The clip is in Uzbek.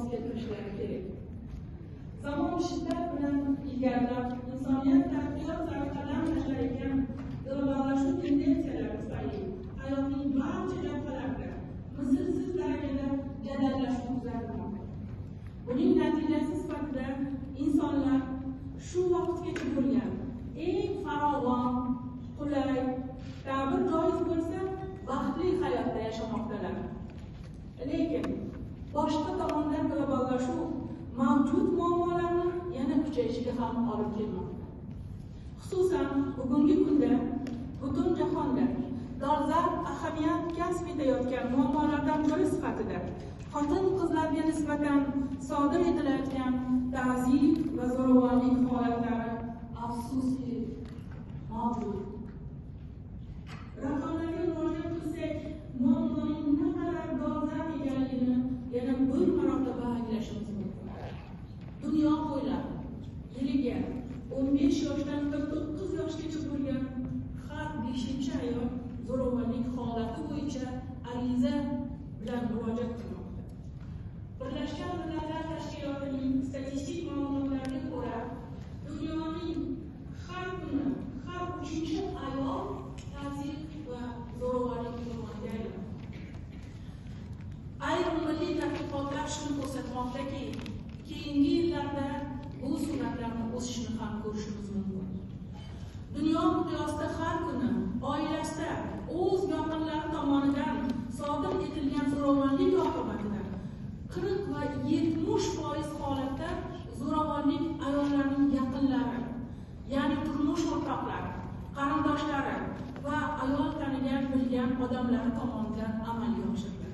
mos keltirishlari kerak. Zamon shiddat bilan ilgarilab, insoniyat taraqqiyot sari qadam tashlar ekan, globallashuv tendensiyalari tufayli hayotning barcha jabhalarida mislsiz darajada jadallashuv kuzatilmoqda. Buning natijasi sifatida insonlar shu vaqtgacha bo'lgan eng farovon, qulay, ta'bir joiz bo'lsa, baxtli hayotda yashamoqdalar. Lekin boshqa tomondan globallashuv mavjud muammolarni yana kuchayishiga ham olib kelmoqda. Xususan, bugungi kunda butun jahonda dolzarb ahamiyat kasb etayotgan muammolardan biri sifatida xotin-qizlarga nisbatan sodir etilayotgan ta'ziyq va zo'ravonlik holatlari afsuski mavjud. Raqamlarga murojaat qilsak, muammoning naqadar dolzarb ekanligini yana bir marotaba anglashimiz mumkin. Dunyo bo'ylab yiliga 15 yoshdan 49 yoshgacha bo'lgan har 5-ayol zo'ravonlik holati bo'yicha ariza bilan murojaat qilmoqda. Birlashgan Millatlar Tashkilotining statistik ma'lumotlariga ko'ra, dunyoning har kuni har 3-ayol ta'ziyq va zo'ravonlik qurboniga aylanmoqda. Ayrim milliy tadqiqotlar shuni ko'rsatmoqdaki, keyingi yillarda bu suratlarni o'sishini ham ko'rishimiz mumkin. Dunyo miqyosida har kuni oilasida o'z yaqinlari tomonidan sodir etilgan zo'ravonlik oqibatida 40 va 70% holatda zo'ravonlik ayollarning yaqinlari, ya'ni turmush o'rtoqlari, qarindoshlari va ayol tanigan, bilgan odamlari tomonidan amalga oshiriladi.